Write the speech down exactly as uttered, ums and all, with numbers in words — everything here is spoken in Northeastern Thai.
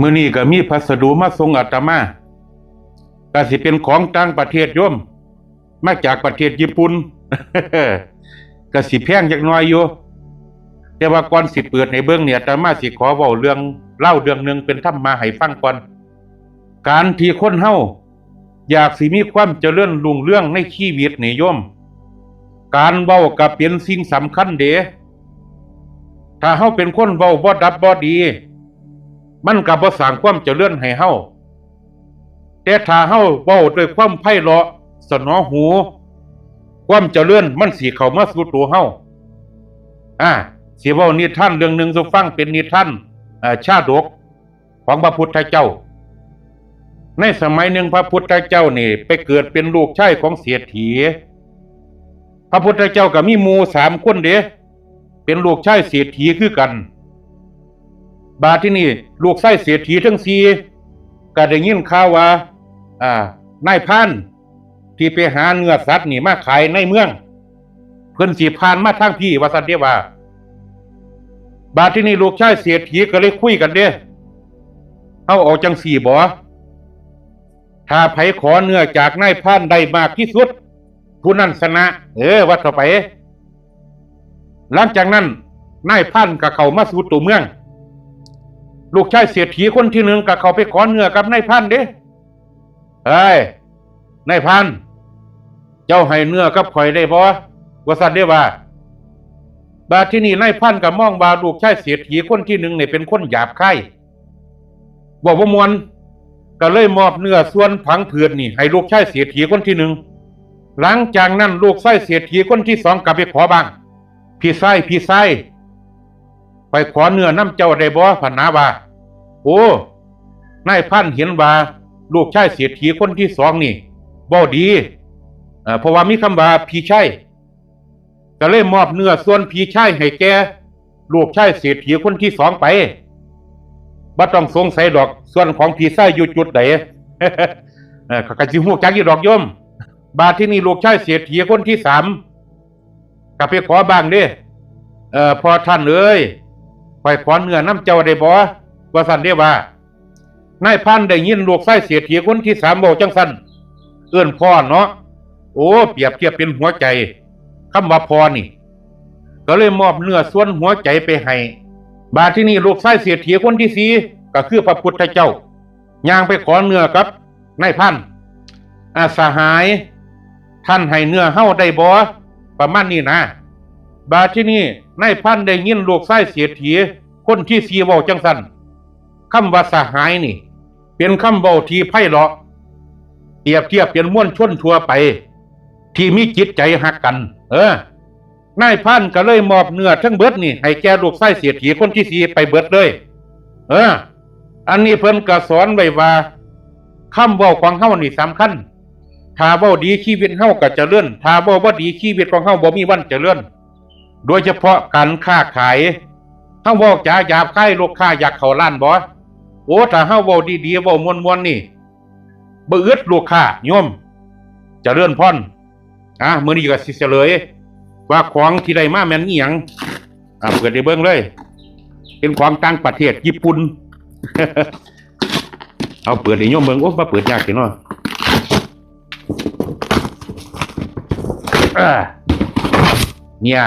มื้อนี้ก็มีพัสดุมาส่งอาตมา ก็สิเป็นของต่างประเทศโยม มาจากประเทศญี่ปุ่น ก็สิแพงจักหน่อยอยู่ แต่ว่าก่อนสิเปิดให้เบิ่งเนี่ย อาตมาสิขอเว้าเรื่องเล่าเรื่องหนึ่งเป็นธรรมะให้ฟังก่อน การที่คนเฮาอยากสิมีความเจริญรุ่งเรืองในชีวิตนี่โยม การเว้าก็เป็นสิ่งสำคัญเด้ ถ้าเฮาเป็นคนเว้าบ่ดับบ่ดี มันก็บ่สร้างความเจริญให้เฮา แต่ถ้าเฮาเว้าด้วยความไพเราะสนอหู ความเจริญมันสิเข้ามาสู่ตัวเฮา อ่า สิเว้านิทานเรื่องหนึ่งสู่ฟัง เป็นนิทาน เอ่อ ชาดกของพระพุทธเจ้า ในสมัยหนึ่งพระพุทธเจ้านี่ไปเกิดเป็นลูกชายของเศรษฐี พระพุทธเจ้าก็มีหมู่สามคนเด้ เป็นลูกชายเศรษฐีคือกัน บาดที่นี่ลูกชายเศรษฐีทั้งสี่ก็ได้ยินข่าวว่า อ่า นายพรานที่ไปหาเนื้อสัตว์นี่มาขายในเมือง เพิ่นสิผ่านมาทางพี้ว่าซั่นเด้ว่า บาดที่นี่ลูกชายเศรษฐีก็เลยคุยกันเด้ เอาเอาจังสี่บ่ ถ้าไผขอเนื้อจากนายพรานได้มากที่สุด ผู้นั้นชนะ เออ ว่าต่อไป หลังจากนั้นนายพรานก็เข้ามาสู่ตัวเมือง ลูกชายเศรษฐีคนที่หนึ่งก็เข้าไปขอเนื้อกับนายพรานเด้ เฮ้ย นายพราน เจ้าให้เนื้อกับข่อยได้บ่ ว่าซั่นเด้ว่า บาดที่นี่นายพรานก็มองว่าลูกชายเศรษฐีคนที่หนึ่งนี่เป็นคนหยาบคาย เว้าบ่ม่วน ก็เลยมอบเนื้อส่วนผังผืดนี่ให้ลูกชายเศรษฐีคนที่หนึ่ง หลังจากนั้นลูกชายเศรษฐีคนที่สองก็ไปขอบ้าง พี่ชาย พี่ชาย ไปขอเนื้อนำเจ้าได้บ่ พะนาว่า โอ้ นายพรานเห็นว่าลูกชายเศรษฐีคนที่สองนี่เว้าดี เอ่อ เพราะว่ามีคำว่าพี่ชาย ก็เลยมอบเนื้อส่วนพี่ชายให้แก่ลูกชายเศรษฐีคนที่สองไป บ่ต้องสงสัยดอก ส่วนของพี่ชายอยู่จุดใด เอ่อ เขาก็สิฮู้จักอยู่ดอกโยม บาดที่นี่ลูกชายเศรษฐีคนที่สาม ก็ไปขอบ้างเด้ เอ่อ พ่อท่านเอ้ย ข้อยขอเนื้อนำเจ้าได้บ่ ว่าซั่นเด้ว่า นายพรานได้ยินลูกชายเศรษฐีคนที่สามเว้าจังซั่น เอิ้นพ่อเนาะ โอ้ เปรียบเทียบเป็นหัวใจ คำว่าพ่อนี่ ก็เลยมอบเนื้อส่วนหัวใจไปให้ บาดที่นี่ลูกชายเศรษฐีคนที่สี่ ก็คือพระพุทธเจ้า ย่างไปขอเนื้อกับนายพราน อ่า สหาย ท่านให้เนื้อเฮาได้บ่ ประมาณนี้นะ บาดที่นี่นายพรานได้ยินลูกชายเศรษฐีคนที่สี่เว้าจังซั่น คำว่าสหายนี่ เป็นคำเว้าที่ไพเราะ เปรียบเทียบเป็นมวลชนทั่วไป ที่มีจิตใจฮักกัน เออ นายพรานก็เลยมอบเนื้อทั้งเบิดนี่ให้แก่ลูกชายเศรษฐีคนที่สี่ไปเบิดเลย เออ อันนี้เพิ่นก็สอนไว้ว่า คำเว้าของเฮานี่สำคัญ ถ้าเว้าดีชีวิตเฮาก็เจริญ ถ้าเว้าบ่ดีชีวิตของเฮาบ่มีวันเจริญ โดยเฉพาะการค้าขาย เฮาเว้าจาหยาบคาย ลูกค้าอยากเข้าร้านบ่ โอ้ ถ้าเฮาเว้าดีๆ เว้าม่วนๆ นี่ บ่อึดลูกค้าโยม เจริญพร อ่ะ มื้อนี้ก็สิเฉลย ว่าของที่ได้มาแม่นอีหยัง อ่ะ เปิดให้เบิ่งเลย เป็นของต่างประเทศ ญี่ปุ่น เอาเปิดให้โยมเบิ่ง โอ้ มาเปิดยากจังเนาะ อ่า เนี่ย